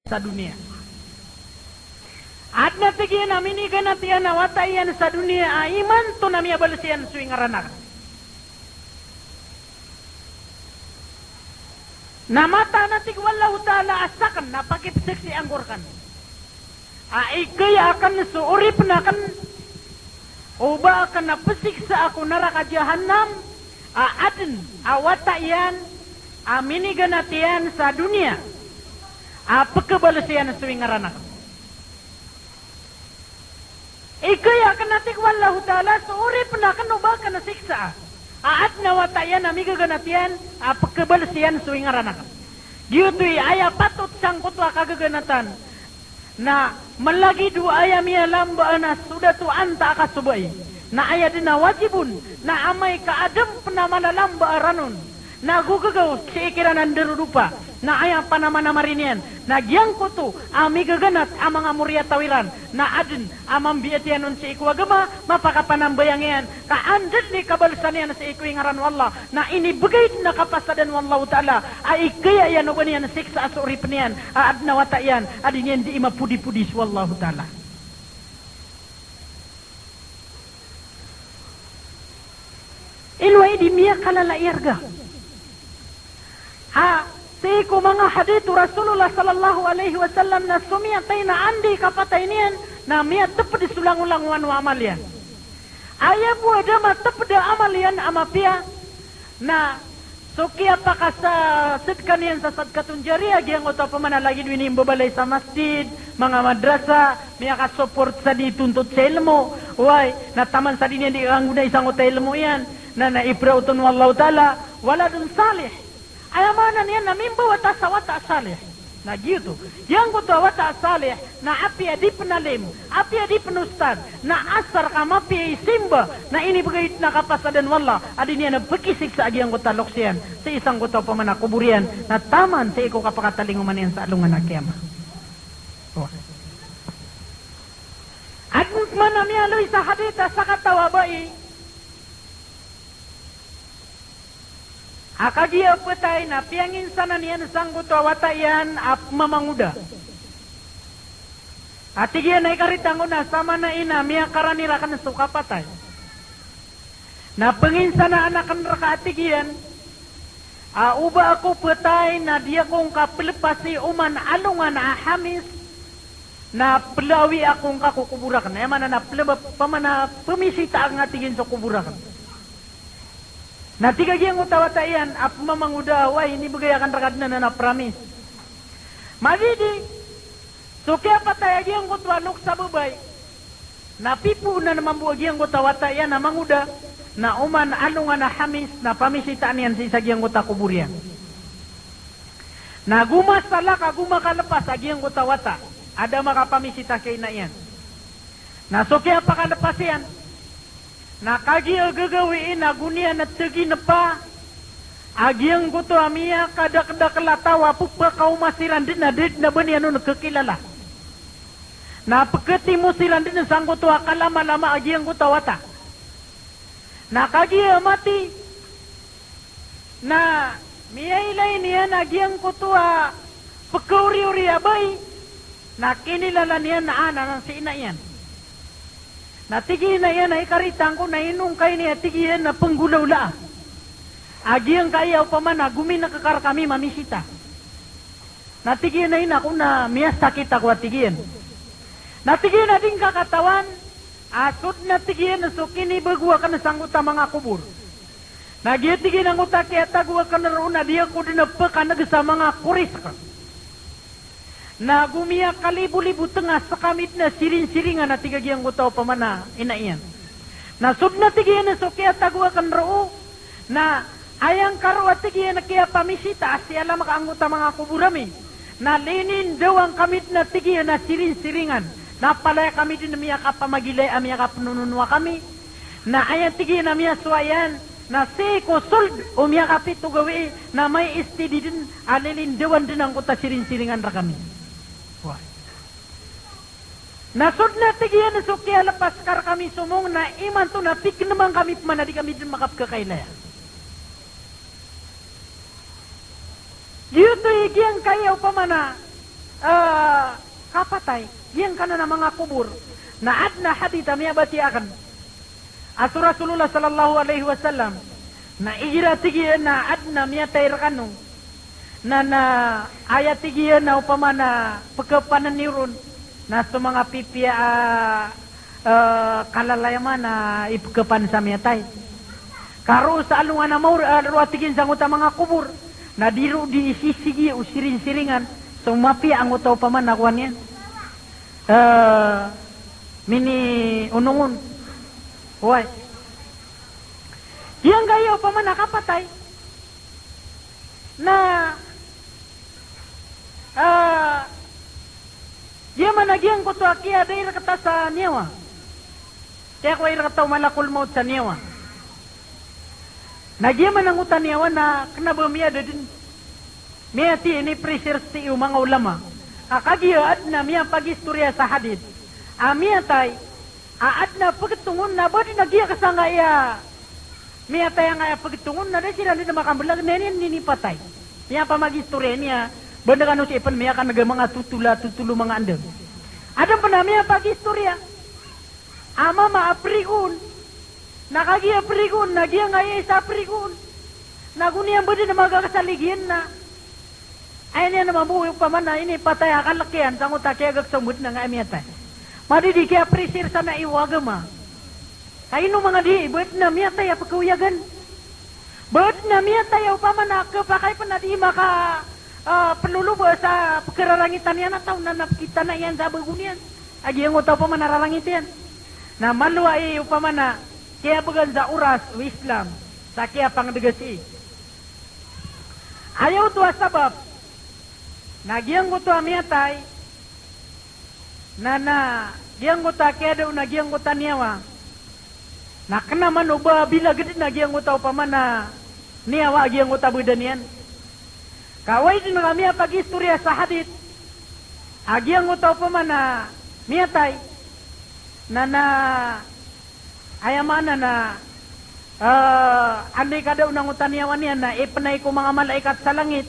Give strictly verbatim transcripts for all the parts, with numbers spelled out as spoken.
sa doniya. Adn a tig iyan a miniganat iyan a wata iyan sa doniya a imanto na miyabals iyan so ingaran akn. Na mataan a tig o Allahu Ta'ala a sakn na pakipsiksi anggo rkn a ikaya akn so oripn akn o ba akn a psiksaa ko naraka Jahannam, a adn a wata iyan a miniganat iyan sa doniya a pkabals iyan so ingaran akn. Ikaya akn a tig o Allahu Ta'ala so oripn akn o ba akn siksaa a adn a wata iyan a migaganat iyan a pkabals iyan so ingaran akn. Giyoto i aya patot sangkoto a kagaganatan na malagid o aya miyalamba a na so dato antaa ka so bai. Na aya dn a wajib on na amay ka adn pn a malalamba a ranon na gogagaw sii kiran a ndarodopa, na aya panamanamari niyan na giyangkoto a migaganat a manga moriyataw iran na adn a mambiat iyan on sii ko agama, mapakapanambayang iyan, ka anda dn i kabalsan iyan sii ko ingaran o Allah, na inibgay dn a kapasadan o Allahu Ta'ala a ikaya iyan o ba niyan siksaa so oripn iyan a adn a wata iyan a di niyan dii mapodipodi so Allahu Ta'ala. Ino i di miyakalala i arga a sii ko manga hadith o Rasulullah sallallahu alaihi wasallam na so miyatay na anda i kapatay niyan na miyatpd so langolangowan o amal iyan. Aya bo a da matpd a amal iyan a mapiya na so kiyapakasadka niyan sa sadkatun jariyah, giyangkoto a pman a lagid o inimbabalay sa masjid, manga madrasa, miyakasupport sa di tontot sa ilmo, oway, na taman sa di niyan dii kanggonai sangkoto a ilmo iyan, na, na ipraot on o Allahu Ta'ala, waladun salih. Aya maana niyan na mimbawata sa wata a salih. Na giyoto, giyangkoto a wata a salih, na apiya di pn alim, apiya di pn ustadh, na asar ka mapiya i simba, na inibgay dn a kapasadan o Allah a di niyan a pkisiksaa giyangkoto a loks iyan sii sangkoto a pman a kobor iyan, na taman sii ko kapakatalingoma niyan sa alongan a kiyama. Oway. Adn pman a miyaaloy sa hadith a sakataw a bai a kagiya phatay na piyanginsanan iyan sangkoto a wata iyan a pmamangoda. A tig iyan a ikaritango na sama na ina miyakarani rakn so kapatay. Na pnginsanaan akn rka a tig iyan a o ba ako phatay na di ako ngka plpasi oman alongan a Hamis na plawi ako ngka ko kobor akn. Aya maana na plba-, pman a pmisita akn a tig iyan so kobor akn. Na tig a giyangkoto a wata iyan a pmamangoda a, oway, inibgay akn rka dn anan a promise. Madidi, so kiyapatay a giyangkoto a loks a babay na pipoon mambo a giyangkoto a wata iyan a mangoda, na oman alongan a Hamis na pamisitaan iyan sii sa giyangkoto a kobor iyan. Na go masalak a go makalpas a giyangkoto a wata a da makapamisita ki ina iyan. Na so kiyapakalpas iyan na kagiya gagawii na go niyan a tginpa a giyangkoto a miyakadakdakl a taw a pphakaoma siran dn a da dn a ba niyan on kkilala. Na pkhatimo siran dn sangkoto a kalamalama a giyangkoto a wata. Na kagiya mati na miyailay niyan a giyangkoto a pkhaoriori a bai, na kinilala niyan a anan si ina iyan. Na tig i ina iyan a ikaritango na ino ngka ini a tig iyan a pnggolawlaa a giyangkaya opama na gominek ka rkami mamisita. Na tig iyan a ina ko na miyasakit ako a tig iyan. Na tig iyan a di ngka katawan a so dn a tig iyan so kinibago akn sangkoto a manga kobor. Na giya tig iyan angkoto a kiyatago akn roo na di ako dn a pkaneg sa manga korisk. Na go miyakalibolibotng a skami dn a siringsiringan a tig a giyangkoto a opama na ina iyan. Na so dn a tig iyan so kiyatago akn roo na aya ngka roo a tig iyan a kiyapamisita a sii alam ka angkoto a manga kobor ami, na linindawan kami dn a tig iyan a siringsiringan, na palaya kami dn miyakapamagilay a miyakapnononoa kami. Na aya tig iyan a miyasowa iyan na sii ko sold o miyakapito gawii na may S T D dn a lilindawan dn angkoto a siringsiringan rkami. Wah. Na so dn a tig iyan so kiyalpas ka rkami somong na imanto na piknman kami pman a di kami dn makapkhakailaya. Giyoto i giyangkaya opama na, ah, patay, giyangkanan a manga kobor. Na aden a hadith a miyabatiya aken a so Rasulullah sallallahu alaihi wasallam, na igira tig iyan a aden a miyatay rekano, na, na aya tig iyan a opama na pekepanen iyo ron na so manga pipiya a, eh, kalalayaman a ipekepan sa miyatay. Ka roo sa alongan a maori, eh, roo a tig iyan sangkoto a manga kobor, na di roo di isisigi o siringsiringan so mapiya angkoto a opama na kowan iyan, eh, miniinongon. Oway. Giyangkaya opama na kapatay na, ah, giya man a giyangkoto a kiyada i reketa sa niyawa. Kiyakowai reketa o malakol maot sa niyawa. Na giya man angkoto a niyawa na kena ba miyada den. Miyati ini pressure sii o manga ulama a kagiya aden a miyapagistoriya sa hadith a miyatay a aden a pegetongon na ba den a giya kesangkaya miyatay angkaya pegetongon na da siran den a makambelag na niyan ini patay. Miyapamagistoriya niyan, ba den kano sii pen miyakaneg a manga totol a totol o manga endeng. Aden pen a miyapagistoriya a mama a perigoon. Na kagiya perigoon, na giyangkaya isa a perigoon na go niyan ba den a magakesaligiyan na aya niyan mambo opama na ini patay a kalek iyan sangkoto a kiyagak sa ombed na angkaya miyatay. Madidi kiyapressure sa na iyo agama. Ka ino manga di, ba den a miyatay a pekeoyagan. Ba den a miyatay a opama na kepakay pen a di maka, ah, peloloba sa pekerarangitan iyan a taw na, na pekitana iyan sa bago niyan a giyangkoto a opama na rarangit iyan. Na malo a i opama na kiyabegan sa oras o Islam sa kiyapangedega sii. Aya oto a sabap na giyangkoto a miyatay na, na giyangkoto a kiyada on a giyangkoto a niyawa na kena man o ba bilaged na giyangkoto a opama na niyawa a giyangkoto a badan iyan. Ka oway den a miyapagistoriya sa hadith a giyangkoto a opama na miyatay na, na aya maana na, eh, anda i kada on angkoto a niyawa niyan na ipenay ko manga malaikat sa langit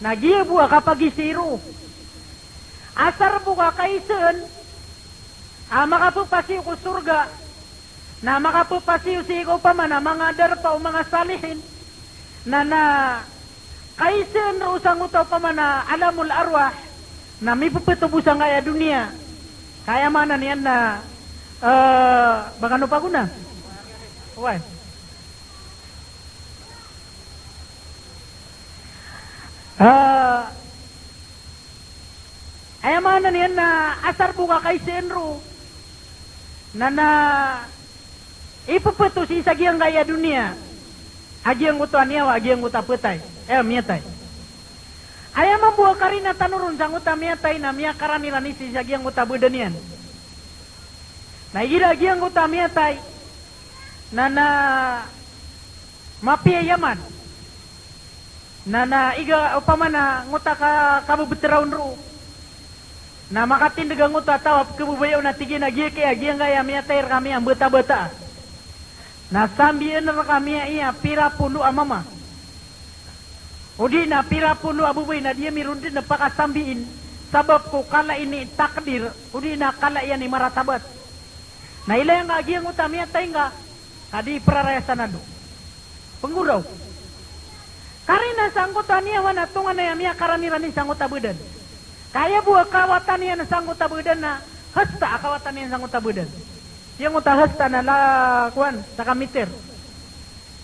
na giya bo a kapagisi roo. Asar bo ka kaiseen a makapepasiyo ko sorga, na makapepasiyo sii ko opama na manga darpa o manga salihin, na, na kaiseen roo sangkoto a opama na alamul arwah, na mipepeto bo sangkaya doniya. Ka aya maana niyan na, eh, ba kano pagona? Oway. Eh, aya maana niyan na asar bo ka kaiseen roo na, na ipepeto sii sa giyangkaya doniya a giyangkoto a niyawa a giyangkoto a petay, eh, miyatay. Aya mambo a karina tano ron sangkoto a miyatay na miyakaranirani sii sa giyangkoto a badan iyan. Na igira a giyangkoto a miyatay na, na mapiya i amal. Na, na iga opama na angkoto a ka, kabebetera on roo na makatindeg angkoto a taw a pekebebaya on a tig iyan a giyangkaya, giyangkaya miyatay rekami a mbetabata. Na sambiin rekami aya pira polo a mama. Odi na pira polo a babay na di ami ron den pakasambiin sabap ko kala ini takdir, odi na kala iyan i maratabat. Na ilaya ngka a giyangkoto a miyatay ngka, ka di peraraya sa nado. Penggoraw. Karina sangkoto a niyawa na tonganay a miyakaranirani sangkoto a badan. Ka aya bo a kawatan iyan sangkoto a badan na hasta a kawatan iyan sangkoto a badan. Giyangkoto a hasta na la, kowan, saka mitir.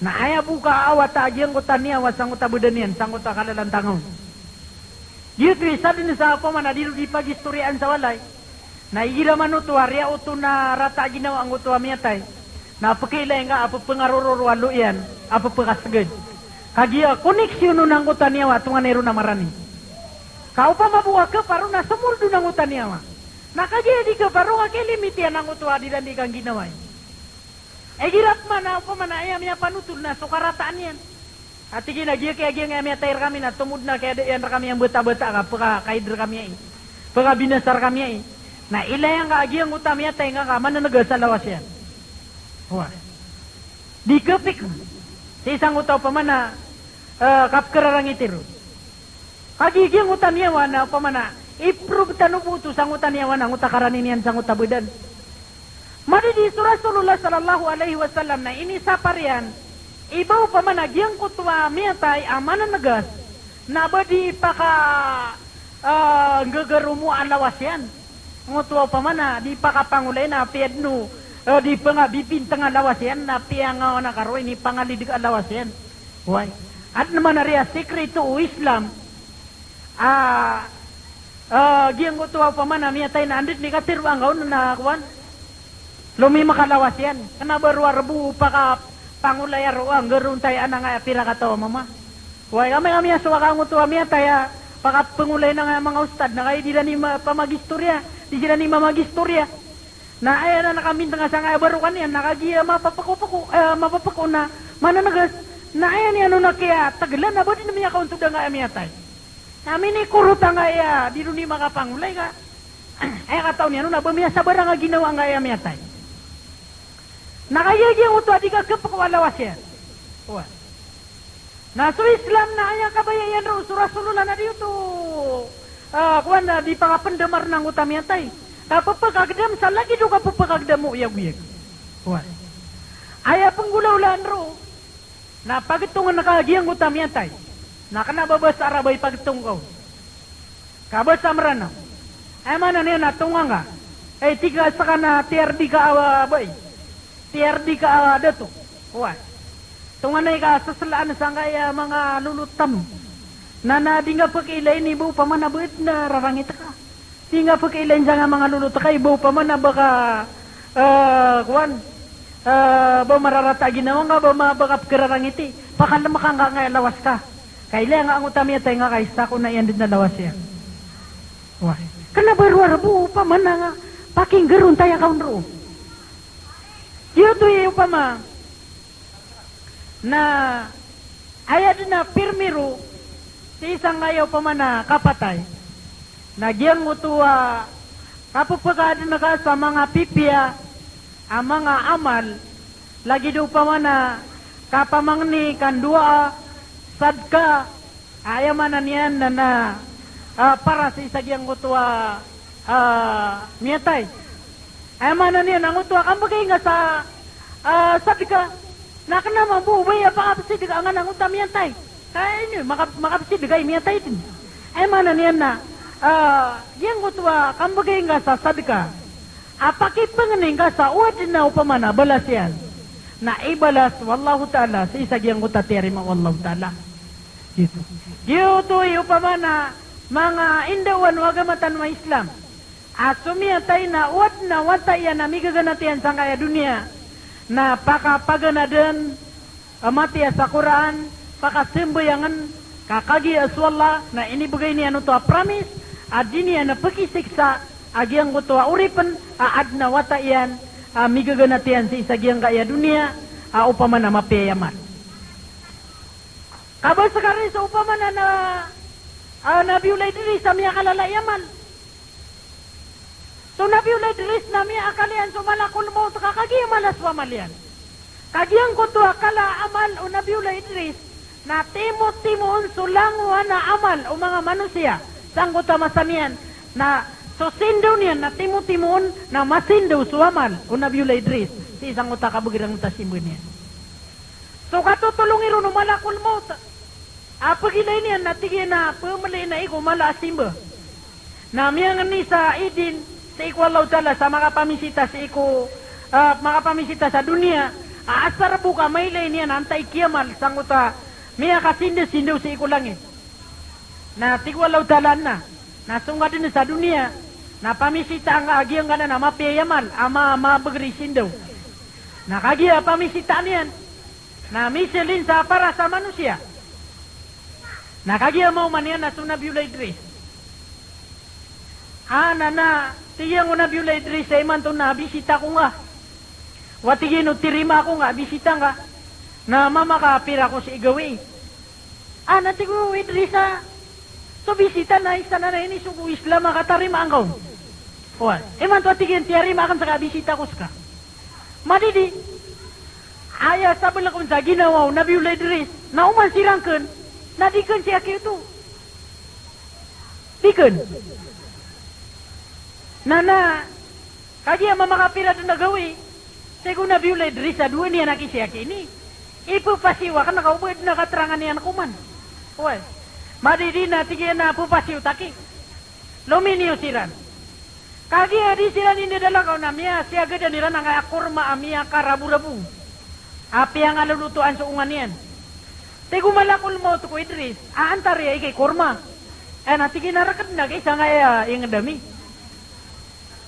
Na aya bo ka awata a giyangkoto a niyawa sangkoto a badan iyan, sangkoto a kalalantangaw. Giyoto i isa den sa opama na di ron di pagistoriyaan sa walay. Na igira man oto a riyaot on a rata a ginawa angkoto a miyatay, na pekeilay ngka a pepengarororo a lo iyan a pepekaseged. Kagiya koneksiyon on angkoto a niyawa a tonganay ron a marani. Ka opama bo a kepar on na somold on angkoto a niyawa. Na kagiya di kepar on ka kilimit iyan angkoto a di ran di kangginawai. Igira pman a opama na aya miyapanotol na so karataan iyan. A tig iyan a giyangkaya, giyangkaya miyatay rekami na tomod na kiyada iyan rekami a mbetabata ka pekakaid rekami ai, pekabinasa rekami ai. Na ilaya ngka a giyangkoto a miyatay ngka ka maneneg a sa lawas iyan. Oway. Di kepik sii sangkoto a opama na, eh, kapekerarangiti ron. Kagiya giyangkoto a niyawa na opama na I-prove tano bo oto sangkoto a niyawa na angkoto a karani niyan sangkoto a badan. Madidi so Rasulullah sallallahu alaihi wasallam na inisapar iyan i ba opama na giyangkoto a miyatay a mananegas na ba di paka, ah, nggagaromo a lawas iyan. Angkoto a opama na di pakapangolay na apiya den o, eh, di pangabibintang a lawas iyan, na apiya nga wana karo inipangalideg a lawas iyan. Oway. Aden man a riya sikreto o Islam. Ah, ah, giyangkoto a opama na miyatay na anda den i katero angka on na kowan. Lomi makalawas iyan. Kena ba rowar bo pakapangolay a roo a nggarontay a nangaya pira kataw a mama. Oway, amay ka miyasowa ka angkoto a miyatay a pakapangolay nangaya manga ustad, na kagiya di iran i ma-, pamagistoriya, di iran i mamagistoriya. Na aya na nakambintang a sangkaya barokan iyan, na kagiya mapapeko-peko, eh, mapapeko na mananegas. Na aya niyan on a kiyategelan na ba den miyakaontod angkaya miyatay. Na minikorot angkaya di ron i makapangolay ka. Aya kataw niyan on na ba miyasabar angkaya ginawa angkaya miyatay. Na kagiya giyangkoto a di kakepeko a lawas iyan. Oway. Na so Islam na aya kabaya iyan roo so Rasulullah na di oto, ah, kowan na di pakapendemar angkoto a miyatay. Kapepekagedam sa lagid o kapepekagedam o iyagoyag. Oway. Aya penggolawlaan roo na pagetongen ka giyangkoto a miyatay. Na kena ba basa Arab a ipagetong ka on. Ka basa Meranaw. Aya maana niyan na tonga ngka. Eh, tig ka seka na tiyardi ka a bai. Tiyardi ka a dato. Oway. Tonganay ka seselaan sangkaya manga lolot tano. Na, na di ngka pekiilain i ba opama na ba aden a rarangit ka. Di ngka pekiilain sangkaya manga lolot ka i ba opama na ba ka, eh, kowan. Eh, ba mararata a ginawa ngka, ba ma-, ba ka pekerarangiti. Pakalemek angkaya lawas ka. Kailaya ngka angkoto a miyatay ngka ka isa ko na iyan den a lawas iyan. Oway. Kena ba rowar bo opama na nga pakinggarontaya ka on roo. Giyoto i opama na aya den a pirmiro sii sangkaya opama na kapatay. Na giyangkoto a kapepekaaden ka sa manga pipiya a manga amal, lagid opama na kapamangni, kandoa, sadka, aya maana niyan na, na, ah, para sii sa giyangkoto a, ah, miyatay. Aya maana niyan na angkoto a kambegay ngka sa, ah, sadka, na kena mambo o ba aya pakapsidka angkanan angkoto a miyatay. Ka ini, maka-, makapsidka i miyatay den. Aya maana niyan na, ah, giyangkoto a kambegay ngka sa sadka a pakipengeni ngka sa o aden a opama na balas iyan, na ibalas o Allahu Ta'ala sii sa giyangkoto a tiyarima o Allahu Ta'ala. Giyoto. Giyoto i opama na manga indawan o agama tano a Islam. A so miyatay na o aden a wata iyan a migaganat iyan sangkaya doniya na pakapaganaden a matiya sa Qur'an, pakasambayangen, ka kagiya so Allah na inibegay niyan oto a promise a di niyan a pekisiksa a giyangkoto a oripen a aden a wata iyan a migaganat iyan sii sa giyangkaya doniya a opama na mapiya i amal. Ka ba seka ri so opama na, na, ah, Nabiyullah Idris a miyakalala i amal. So Nabiyullah Idris na miyaakal iyan so malakul maut ka kagiya mala so amal iyan. Ka giyangkoto a kala a amal o Nabiyullah Idris na timotimoon so langowan a amal o manga manosiya sangkoto a masa niyan, na so sindaw niyan na timotimoon na masindaw so amal o Nabiyullah Idris sii sangkoto a kabeger angkoto a simba niyan. So katotolongi ron o malakul maut a pegilay niyan na tig iyan a pemeli na iko mala a simba. Na miyangeni sa idin sii ko Allahu Ta'ala sa makapamisita sii ko, ah, makapamisita sa doniya, a asar bo ka mailay niyan antaa i kiyamal sangkoto a miyakasindasindaw sii ko langit. Na tig o Allahu Ta'ala na, na song ka den sa doniya, na pamisitaan ka a giyangkanan a mapiya i amal, a ma-, mabeger i sindaw. Na kagiya pamisitaan iyan, na miselin sa paras a manosiya. Na kagiya maoma niyan na so Nabiyullah Idris. A na, na, tig iyan o Nabiyullah Idris a imanto na bisita ko ngka. Wa tig iyan o tirima ko ngka, bisita ngka. Na mama ka pira ko sii gawii. A na tig o Idris a so bisita na isa na na ini so ko Islam a katarimaan ka on. Oway, imanto a tig iyan tiyarima aken seka, bisita ko seka. Madidi. Aya sabelek on sa ginawa o Nabiyullah Idris na oman siran ken, na di ken siya kiyoto. Di ken. Na, na, kagiya mamakapira dn a gawii, tig o Nabiyullah Idris a dowa niyan a kisiyaki ini. Ipphasiwa akn ka o ba dn a katerangan iyan koman. Oway. Madidi na tig iyan a pphasiw taki. Lominiyo siran. Kagiya di siran indadalakaw na miyasiyagadan iran angkaya korma a miyakarabo-rabo. A piyangalolotoan so onga niyan. Tig o Malakul Mawt ko Idris, a antaa riya i korma? Aya na tig iyan a rk dn a kaisa angkaya ingd ami.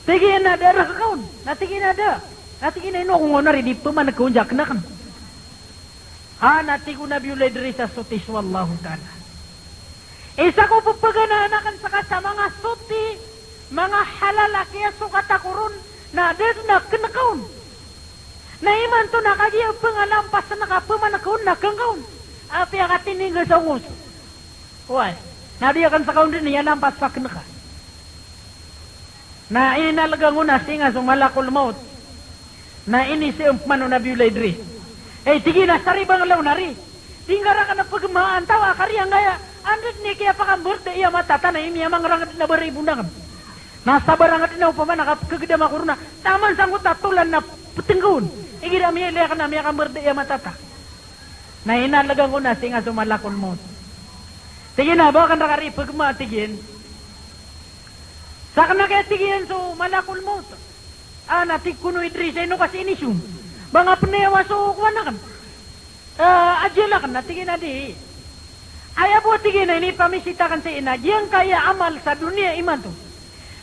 Tig iyan a da rk ka on. Na tig iyan a da. Na tig iyan a ino ako ngka on ari di pmaneg ka on sa kn akn. Ha, na tig o Nabiyullah Idris a soti so Allahu Ta'ala. Isa ko pphaganaan akn ska sa manga soti, manga halal a kiyasokat ako ron, na da dn a kn ka on. Na imanto na kagiya pngalampasn ka a pmaneg ka on na kn ka on. Apiya ka tiningga sa ongos. Oway. Na di akn ska on dn iyalampas sa kn ka. Na inalga ngona singa so Malakul Mawt. Na inisii pman o Nabiyullah Idris. Ey, tig iyan a sari banglaw na ari. Di ngka rakn a pgmaan taw a kari angkaya. Anda dn i kiyapakambrda i a mata ta na imiyamangrang dn a ba ri bonang. Na sabarang dn a opama na kapkhagdam ako ron a taman sangkoto a tolan na ptng ka on. Igira miyailay akn a miyakambrda i a mata ta. Na inalga ngona singa so Malakul Mawt. Tig iyan a ba akn rka ari pgma, tig iyan. Sakn a kaya tig iyan so Malakul Mawt. A, na tig kon o Idris a ino ka sii ini so. Ba nga pnayawa so kowan akn. Eh, ajal akn, na tig iyan a di. Aya bo, tig iyan, a inipamisita akn sii na giyangkaya amal sa doniya imanto.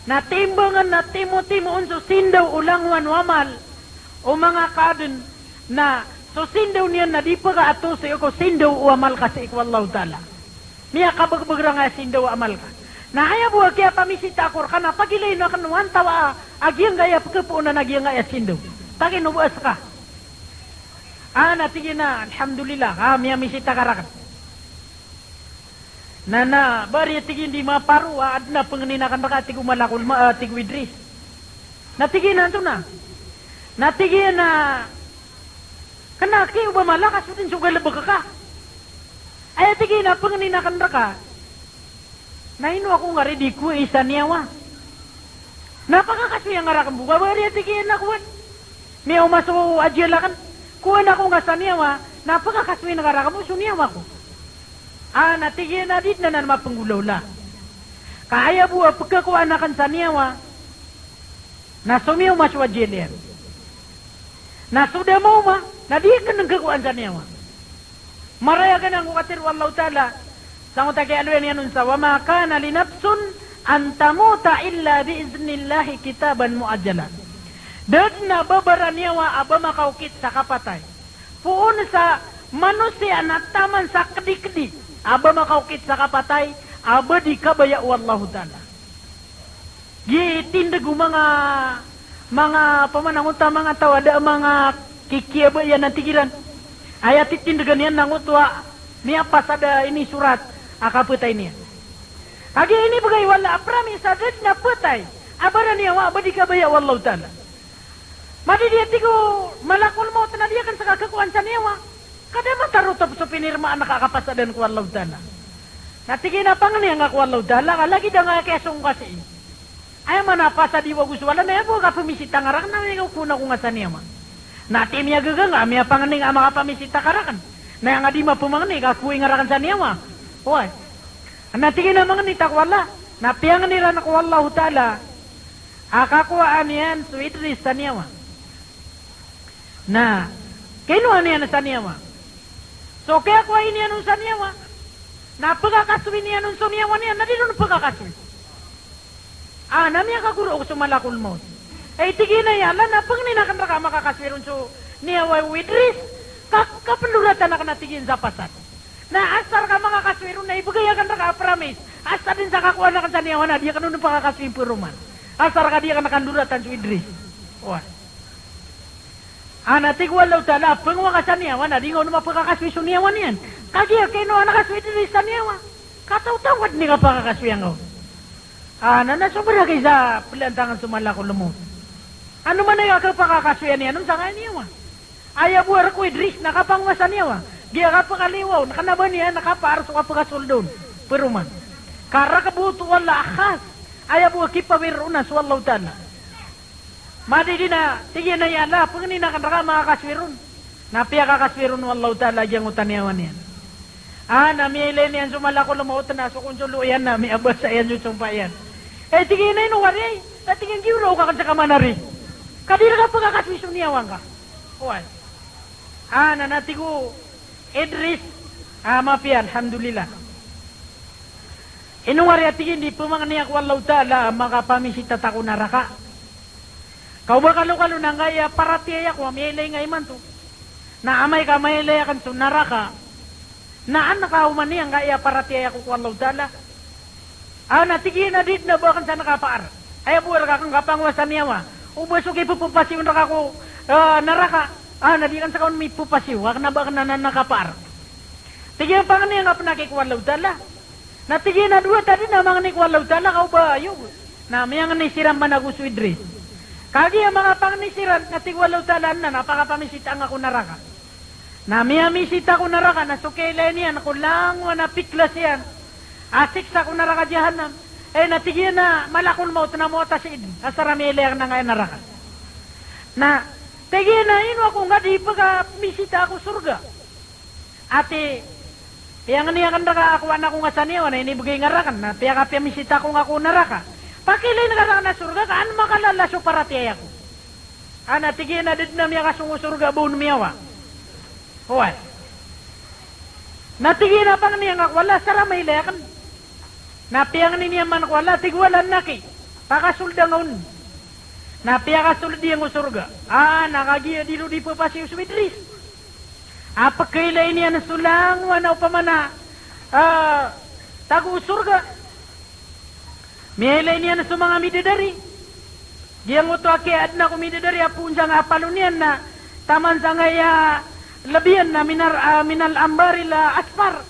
Na timbangn, na timotimo on so sindaw o langowan o amal o manga kaadn, na so sindaw niyan na di pkaato sii ko sindaw o amal ka sii ko Allahu Ta'ala. Miyakabagbag rangkaya sindaw a amal ka. Na aya bo a kiyapamisita ako rka na pagilayn akn o antawaa a giyangkaya pkhapoonan a giyangkaya sindaw. Takino bo a ska. A, na tig iyan a, alhamdulillah, a, miyamisita ka rakn. Na, na, ba ari, tig iyan, di maparo a adn a pangnin akn rka, tig o Malakul Ma-, a, tig o Idris. Na tig iyan antonaa. Na tig iyan a, kna ki o ba mala ka so dn so galbk ka. Aya tig iyan a pangnin akn rka. Na ino ako ngka ari di kowai sa niyawa. Na pkakasoy angka rakn bo ka ba ari, a tig iyan, a kowan. Miyaoma so ajal akn. Kowan ako ngka sa niyawa, na pkakasoy angka rakn bo so niyawa ko. A, na tig iyan a di dn anan mapenggolawla. Ka aya bo a pkakowaan akn sa niyawa, na so miyaoma so ajal iyan. Na so da maoma, na di akn ngka kowaan sa niyawa. Maraya ka na ngko katharo o Allahu Ta'ala, sangkoto a kiyaaloya niyan on sa, "Wa ma kana li nafsin an tamuta illa bi idhnillahi kitaban muajjala." Da dn a ba baraniyawa a ba makaokit sa kapatay. Poon sa manosiya na taman sa kdikdi a ba makaokit sa kapatay a ba di kabaya o Allahu Ta'ala. Gii tindg o manga, manga pamanangot a manga taw a da a manga kikiyabaya na tig iran. Aya titindgan iyan na ngoto a miyapasad a inisorat a kapatay niyan. Kagiya inibgay o Allah a promise a da dn a patay a baraniyawa a ba di kabaya o Allahu Ta'ala. Madidi a tig o Malakul Mawt na di akn ska kakowaan sa niyawa. Ka da matarotop so pinirmaan ka a kapasadan ko Allahu Ta'ala. Na tig iyan a pangni angka ko Allahu Ta'ala, ka lagid angkaya kiyasong ka sii. Aya maana a pasad i wago so Allah na aya bo a kapamisita ngka rakn na aya ko kowaan ako ngka sa niyawa. Na tig iyan a miyagaga ngka a miyapangni ngka a makapamisita ka rakn. Na aya ngka di mapamangni ka kowai ngka rakn sa niyawa. Oway. Na tig iyan a mangni ta ko Allah. Na piyangni ran ko Allahu Ta'ala a kakowaan iyan so Idris sa niyawa. Na kinowa niyan sa niyawa. So kiyakowai niyan on sa niyawa, na pkakasoy niyan on so niyawa niyan, na di ron pkakasoy. A, na miyakagoro ko so Malakul Mawt. Ay, tig iyan a ya Allah, na pangnin akn rka a makakasoy ron so niyawa o Idris, ka, kapndoratan akn, a tig iyan, sa pasad. Na asar ka makakasoy ron na ibgay akn rka a promise. Asar dn sa kakowaan akn sa niyawa na di akn on pkakasoy paroman. Asar ka di akn kandoratan so Idris. Oway. A, na tig o Allahu Ta'ala a pngowa ka sa niyawa na di ngka on mapkakasoy so niyawa niyan. Kagiya kinowa ngka so Idris sa niyawa. Ka taw-taw ka dn i kapakakasoya ngka on. A, na, na sobra ka i sa plantangan so Malakul Mawt. Ano man i kapakakasoya niyan on sangkaya niyawa. Aya bo a rk o Idris na kapangowa sa niyawa. Giya kapakaliwa on, kna ba niyan na kapaar so kapakasold on. Paroman. Ka rk bo oto o Allah a khas Aya bo a kipawir on na so Allahu Ta'ala. Madidi na, tig iyan a, "Ya Allah, pangnin akn rka a makakaswir on." Na piyakakaswir on o Allahu Ta'ala giyangkoto a niyawa niyan. A, na miyailay niyan so malakul mawt na so konsolo iyan na miyabasa iyan so sompa iyan. Eh, tig iyan a, "Ino wari ay?" Na tig iyan, "Giyoraok akn sa kaman ari. Ka di rka pkakaswi so niyawa ngka." Oway. A, na, na tig o Idris, a, mapiya, alhamdulillah. Ino wari a tig iyan di pmangni ako o Allahu Ta'ala a makapamisita ta ko naraka. Ka o ba kalokalo na angkaya paratiyaya ko a miyailay nga imanto. Na amay ka mailay akn so naraka, na an ka oman i angkaya paratiyaya ko ko Allahu Ta'ala. A, na tig iyan a di dn a ba akn san kapaar. Aya bo a rka akn kapangowa sa niyawa. O ba so kipphapasiyon rka ko, a, naraka. A, na di akn ska on mipphapasiyo. Akn a ba akn anan a kapaar. Tig iyan a pangni angka pn aki ko Allahu Ta'ala. Na tig iyan a dowa ta dn a mangni ko Allahu Ta'ala ka o ba ayo. Na miyangni siran man ago so Idris. Kagiya makapangni siran, na tig o Allahu Ta'ala, "Anan a pakapamisitaa ngka ko naraka." Na miyamisita ko naraka, na so kiyailay niyan ko langowan a piklas iyan a siksa ko naraka Jahannam. Eh, na tig iyan a malakul mawt na mawata si Idris. Asar a miyailay akn angkaya naraka. Na tig iyan a ino ako ngka di pkamisita ko sorga. Ati, piyangni akn rka a kowaan ako nga sa niyawa na inibgay nga rakn, na piyakapiyamisita ako nga ko naraka. Pakiilayn ka rakn a sorga ka an makalala so paratiyaya ko. A, na tig iyan a da dn a miyakasong o sorga a ba on miyawa. Oway. Na tig iyan a pangni angka ko Allah, asar a mailay akn. Na piyangni niyan man ko Allah, tig o Allah, "Anan aki, pakasold angka on." Na piyakasold iyan ko sorga. A, na kagiya di ron di pphapasiyo so Idris. A, pkailay niyan so langowan a opama na, a, tago o sorga. Miyailay niyan so manga midadari. Giyangkoto a kiyaadna ko midadari a poon sangkai a palo niyan na taman sangkai a lbi iyan na minar-, a, minal ambaril asfar.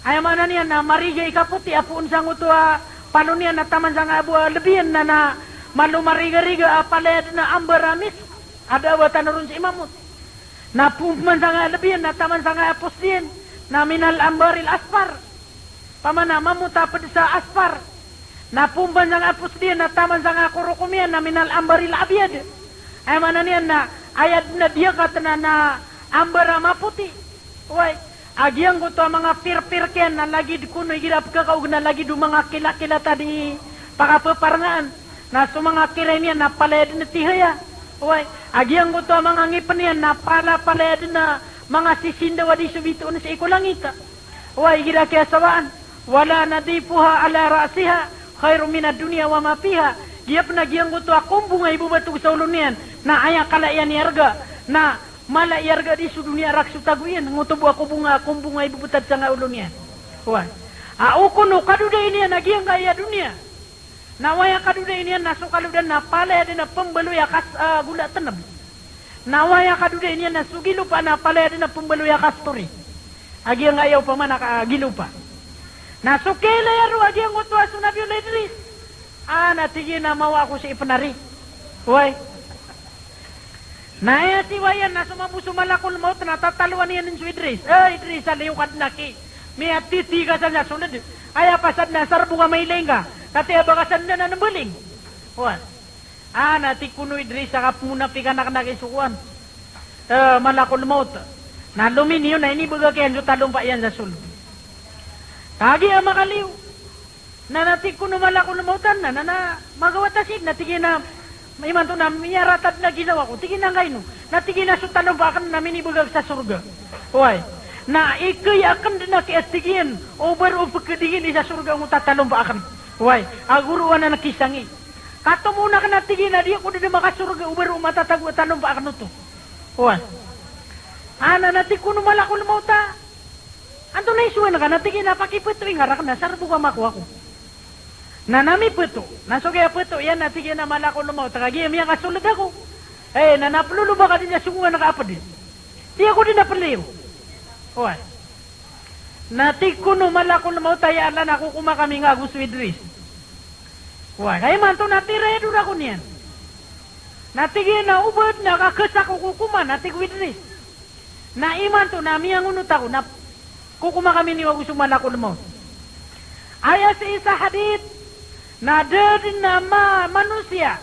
Aya maana niyan na mariga i kapoti a poon sangkoto a palo niyan na taman sangkai a bo a lbi iyan na, na malo marigariga a palaya dn a ambar a misk a da a ba tano ron sii mamot. Na poon man sangkai a lbi iyan na taman sangkai a pos iyan na minal ambaril asfar. Opama na mamot a pd sa asfar. Na poon man sangkai a pos iyan na taman sangkai a korokom iyan na minal ambaril abyad. Aya maana niyan na aya dn a diyakat na, na ambar a mapoti. Oway, a giyangkoto a manga pirpir kiyan na lagid kono igira pkakaog na lagid o manga kilakilat a di pakapaparangaan. Na so manga kiray niyan na palaya dn a tihaya. Oway, a giyangkoto a manga ngipn iyan na pala, palaya dn a manga sisindaw a di so bitoon sii ko langit. Oway, igira kiyasawaan. Wala nadhifuha ala ra'siha khairun minad dunya wa ma fiha. Giya pn a giyangkoto a kombong a ibabatog sa olo niyan na aya kala iyan i arga na mala i arga di so doniya rak so tago iyan, ngoto bo a kombong a, kombong a ibabtad sangkai a olo niyan. Oway. A, o kono kadodai niyan a giyangkaya doniya. Na oway a kadodai niyan na so kalodan na palaya dn a pmbaloy a kas-, a, gola tnb. Na oway a kadodai niyan na so gilopa na palaya dn a pmbaloy a kastori. A giyangkaya opama na ka-, gilopa. Na so kiyailay a roo a giyangkoto a so Nabiyullah Idris. A, na tig iyan a mawa ako sii pn ari. Oway. Na aya tiwaya na so mambo so malakul mawt na tataloan iyan so Idris. Eh, Idris, a liyo ka dn aki. Miyatiti ka san sa sold. Aya pasad na asar bo ka mailay ngka. Katii a ba ka san dn a nmbaling. Oway. A, na tig kono o Idris a kapmonapikan akn aki so kowan. Eh, malakul mawt. Na lominiyo na inibgay iyan so talompa iyan sa sold. Kagiya makaliyo. Na, na tig kono malakul mawt a, na, na, na, magawata sii, na tig iyan a, imanto na miyaratad na ginawa ko, tig iyan a, angkaino? Na tig iyan a so talompa akn na minibgay sa sorga. Oway. Na ikaya akn dn aki a tig iyan, o ba roo pkadingin i sa sorga angkoto a talompa akn. Oway. Ago roo anan kisangi. Katomo akn a tig iyan a di ako dn makasorga, o ba roo matatago a talompa akn oto. Oway. A, na, na tig kono malakul mawt a, antonaa i sowaan ka? Na tig iyan a pakipto ingka rakn a asar bo ka makowa ako. Na, na mipto. Na so kiyapto iyan na tig iyan a malakul mawt a kagiya miyakasold ako. Eh, na, na ploloba ka dn sa songowan ka a pd. Di ako dn a pliyo. Oway. Na tig kono malakul mawt a ya Allah na kokoma kami nga ago so Idris. Oway, ka imanto na tira i dorako niyan. Na tig iyan a o ba dn a kakasa ko kokoma, na tig o Idris. Na imanto na miyangonot ako na kokoma kami niyo ago so malakul mawt. Aya sii sa hadith, Na da dn a ma-, manosiya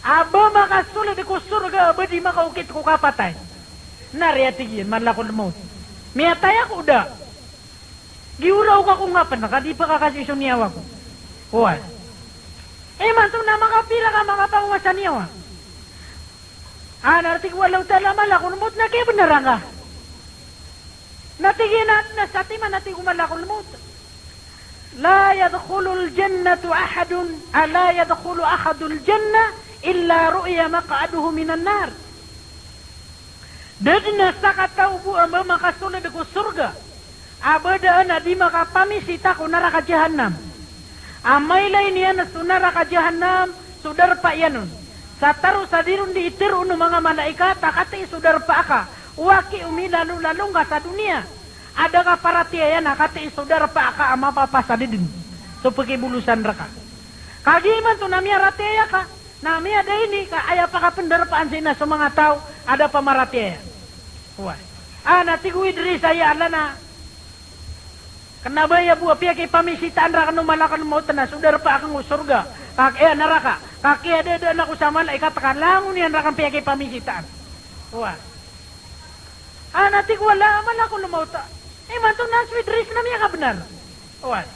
a ba makasold ko sorga a ba di makaokit ko kapatay. Na aya tig iyan, malakul mawt. Miyatay ako da. Giyoraw ka ko ngapn ka di pakakasi so niyawa ko. Oway. Imanto na makapira ka makapangowasa niyawa. A, na tig o Allahu Ta'ala, malakul mawt, na kiyabnar angka. Na tig iyan a, na satiman a tig o malakul mawt, "La yadkhulul jannata ahadun, a, la yadkhulu ahadul jannata illa ru'iya maq'aduhu minan nar." Da dn a sakataw bo a ba makasold ko sorga a ba daan a di makapamisita ko naraka Jahannam. A mailay niyan so naraka Jahannam so darpa iyan on. Sa taro sa di ron di itharoon o manga malaikat a katii so darpa aka, o aki o milalolalo ngka sa doniya a da ka paratiyaya na katii so darpa aka a mapapasad dn so pkibolosan rka. Kagiya imanto na miyaratiyaya ka, na miyada ini ka aya pakapndarpaan sii na so manga taw a da pamaratiyaya. Oway. A, na tig o Idris a ya Allah na, kna ba aya bo a piyakipamisitaan rakn o malakul mawt na so darpa akn o sorga, ka, eh, naraka, ka kiyadadaan ako sa malaikat ka langon iyan rakn piyakipamisitaan. Oway. A, na tig o Allah, malakul mawt, imanto na so Idris na miyakabnar. Oway.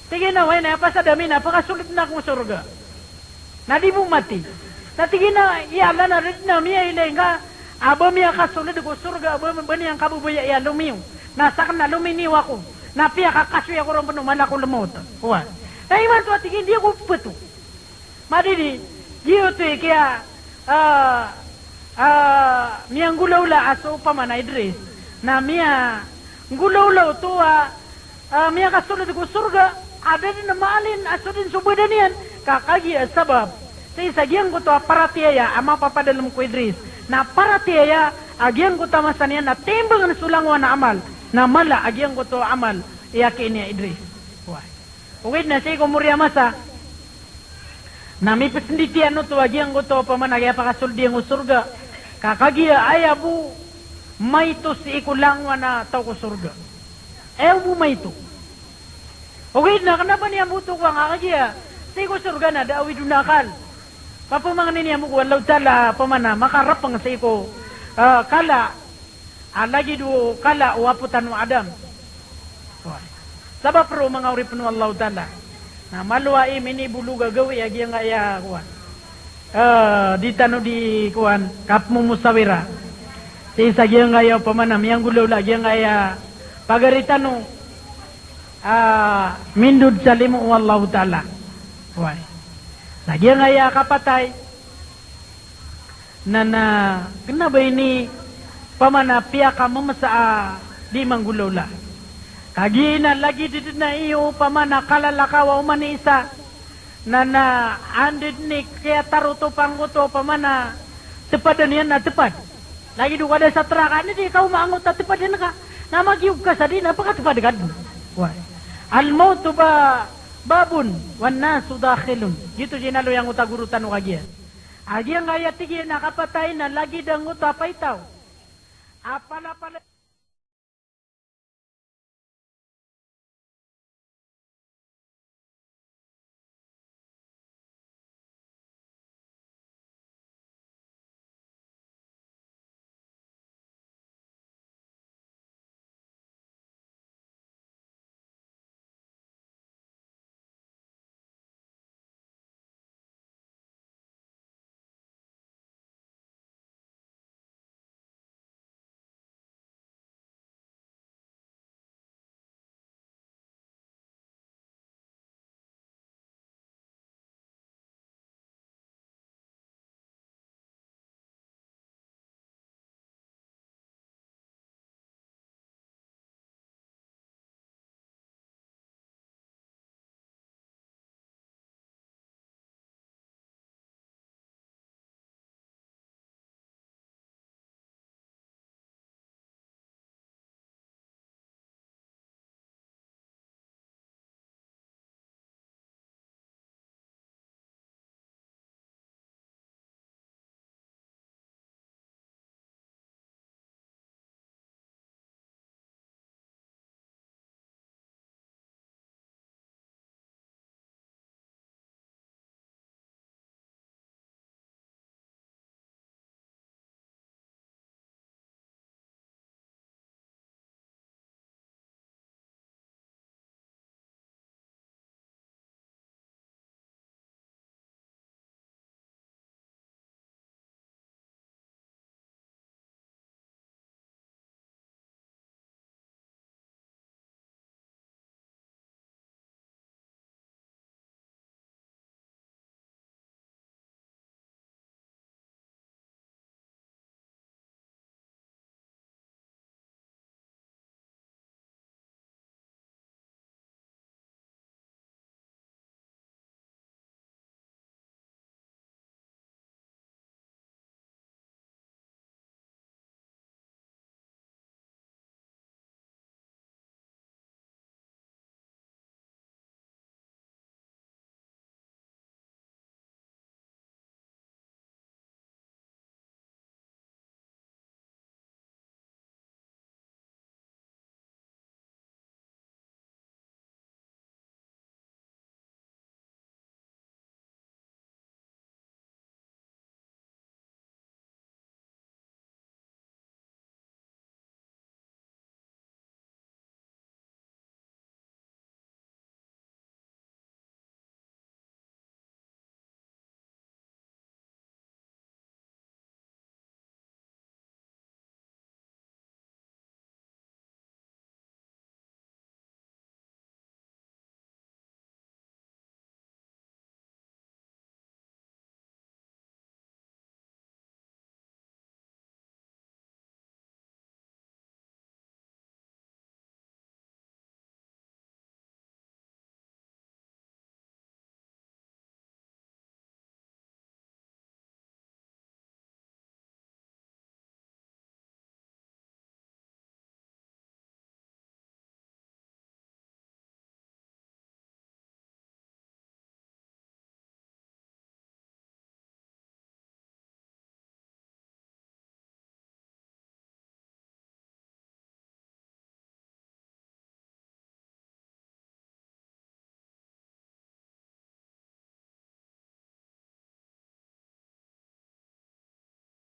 Tig iyan a, oway, na aya pasad ami na pakasoldn ako ko sorga na di bo mati. Na tig iyan a, ya Allah, na da dn a miyailay ngka a ba miyakasold ko sorga a ba, ba niyan kababayai a lomiyo. Na sakn na lominiyo ako. Na piyakakasoy ako ron pn o malakul mawt. Oway. Na imanto a tig iyan, di ako pto. Madidi, giyoto i kiya, ah, ah, miyanggolawla a so opama na Idris. Na miyanggolawla oto a, ah, miyakasold ko sorga, a da dn a maalin a so dn so badan iyan. Ka kagiya sabap sii sa giyangkoto a paratiyaya a mapapadalm ko Idris. Na paratiyaya a giyangkoto a masa niyan na timbangn so langowan a amal. Na mala a giyangkoto a amal i aki niyan a Idris. Oway. Ogaid na sii ko mori a masa na mipsndit iyan oto a giyangkoto opama na kiyapakasold iyan ko sorga. Ka kagiya aya bo maito sii ko langowan a taw ko sorga. Aya bo maito. Ogaid na kna ba niyan bo oto kowan ka kagiya sii ko sorga na da a awid on a akal. Papamangnin iyan bo ko Allahu Ta'ala opama na makarapang sii ko, ah, kala a lagid o kala o apo tano a Adam. Oway. Sabap roo manga oripn o Allahu Ta'ala na malo a i minibolog a gawii a giyangkaya kowan. Eh, di tano di kowan, kapmomosawira sii sa giyangkaya opama na miyanggolawla a giyangkaya pagari tano a mindod sa limo o Allahu Ta'ala. Oway. Sa giyangkaya kapatay, na, na, kna ba ini opama na piyakamamsa a di manggolawla. Kagiya na lagid dn a iyo opama na kalalakaw a oman i isa. Na, na, anda dn i kiyatarotop angkoto opama na tpadan iyan na tpad. Lagid o kada sa traka, anda dn i kaoma angkoto a tpadan ka. Na magiyog ka sa di na pkatpad ka dn. Oway. Al-mawtu ba-, babun, wan-nasu dakhilun. Giyoto i inaloy angkoto a goro tano kagiya. A giyangkaya tig iyan a kapatay na lagid angkoto a paitaw a palapalaya